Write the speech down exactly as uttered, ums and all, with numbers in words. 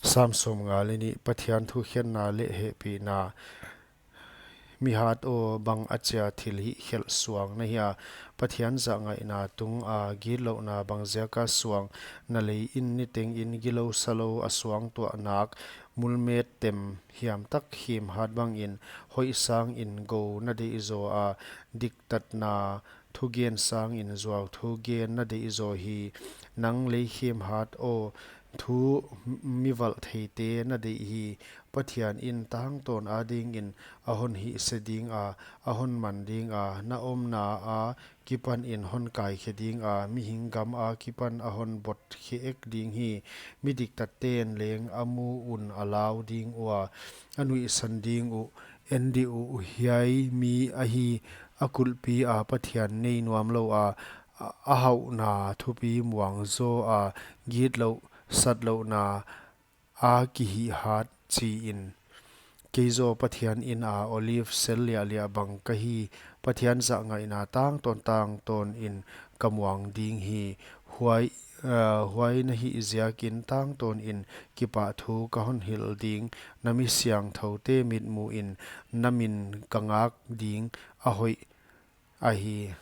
Sam sawmnga leh nih. Pathian thukhenna leh hehpihna. Mi hat aw, bang achia thil hihkhelh suang na hia? Pathian zahngaihna tunga gitlouhna bang ziaka suang? Na lei in nitengin gilou salou a suangtuah nak, mulmet tem hiam tak khemhat bangin, hoih sangin gou na deih zaw a, diktatna thugen sangin zuau thugen na deih zaw hi. Nang lei khemhat aw, thu mi valh theite na deih hi. Pathian in tangtawn adingin a hon hihse dinga, a hon man dinga, na omna akipanin hon kaikhe dinga, mihing gam akipan a hon botkhe ek ding hi. Mi diktatten leng a mu un a lau ding ua, a nuihsan ding uh. En dih uh, hiai mi ahi, a kulhpi a Pathian nei nuam lou a, a, a hauhna thupi muang zaw a, gitlouh satlouhna a kihihhat, chi in. Kei zaw Pathian ina olive sel liahliah bang ka hi, Pathian zahngaihna tangtawn tangtawnin ka muang ding hi. Huai, ah, huai na hih ziakin tangtawnin kipahthu ka hon hilh ding, na mi siangthoute mitmuhin na min ka ngak ding, a hoih ahi.